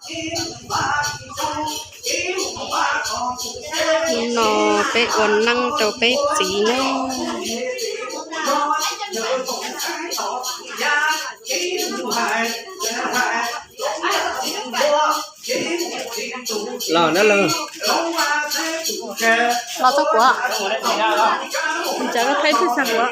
Hnub no peb ua neeb rau peb txiv nawb. Los na los. Los txog kuv. Ntsawv koj qhib twb xag kuv.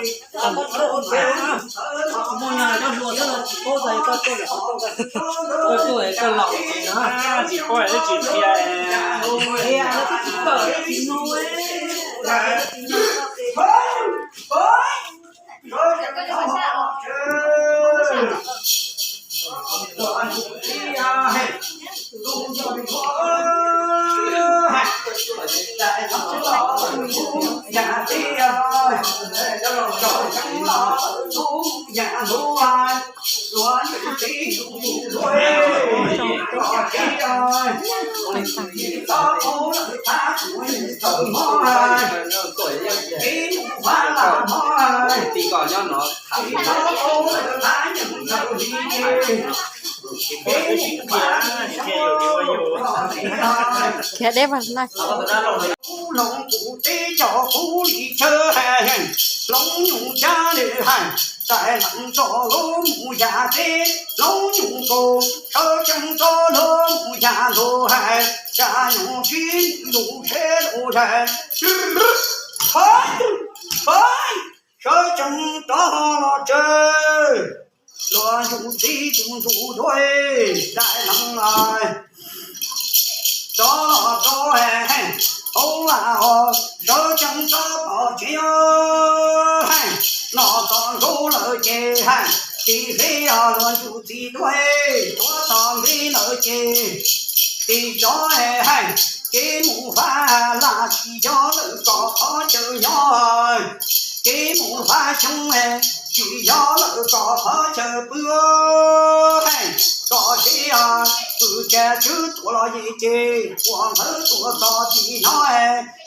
Khiav deb vas laij. Kuv hloov kuv teb cov kuv li chaw hais, hloov nyuj cab li hais, txais hloov txoj lub mus yam teb, hloov nyuj kaus sawv tsees txoj lub mus yam nkaus hais, tsa nyuj sib lus seb lus hais, pab, pab, sawv tsees rov los tsev. Luag ntsuj txiv tus ntsuj duav dai hneev lais, rov los rau hauv vaj hos sawv tsees rov pom tsev. Noj txog nkaus lawm ces tsis hleb luag ntsuj txiv duav, tuav txog nqi lawm ces tsis cov, ces mus vaj laj tsis yog lawm kom qhov chaw nyob, ces mus vaj xyoob tsis yog lawm kom qhov chaw pw. Kom seb pw cas tswb tuaj los yim ces ua nqhawv tuaj txog tim no,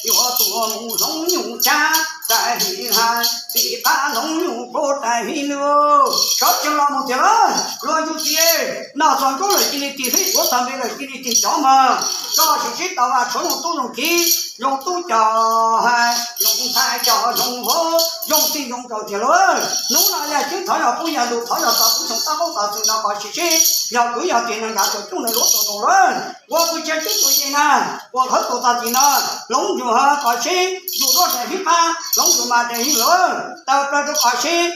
yuav tuaj mus hloov nyuj cab tais his hais, tim qab hloov nyuj kaus tais his lus. Sawv tsees los mus tiag lauj, luag ntsuj txiv, noj txog nkaus lawm cia li tig hlib tuav txog nqi lawm cia li tig cov mas. Koj sim sib tau vaj tshuav zoo tub zoo kiv, zoo tub cov hais, zoo ntxhais cov zoo hauv, zoo txij zoo nkawm tiag lauj. Hnub no yog cwb thov yog pub yog lus thov yog txog kuv xyoo tab qaub txog txwm no kom sim sib, yog kwv yog tij neeg nrad tsuas coob neeg luav txaus nkaus lauj. Ua pw cia cwb tus yim na, ua qhawv tus txog tim no, hloov ntsuag hos kom sib, yus duab daim hib qab, hloov ntsuag mas daim hib lawm, taw plaws rau kom sib,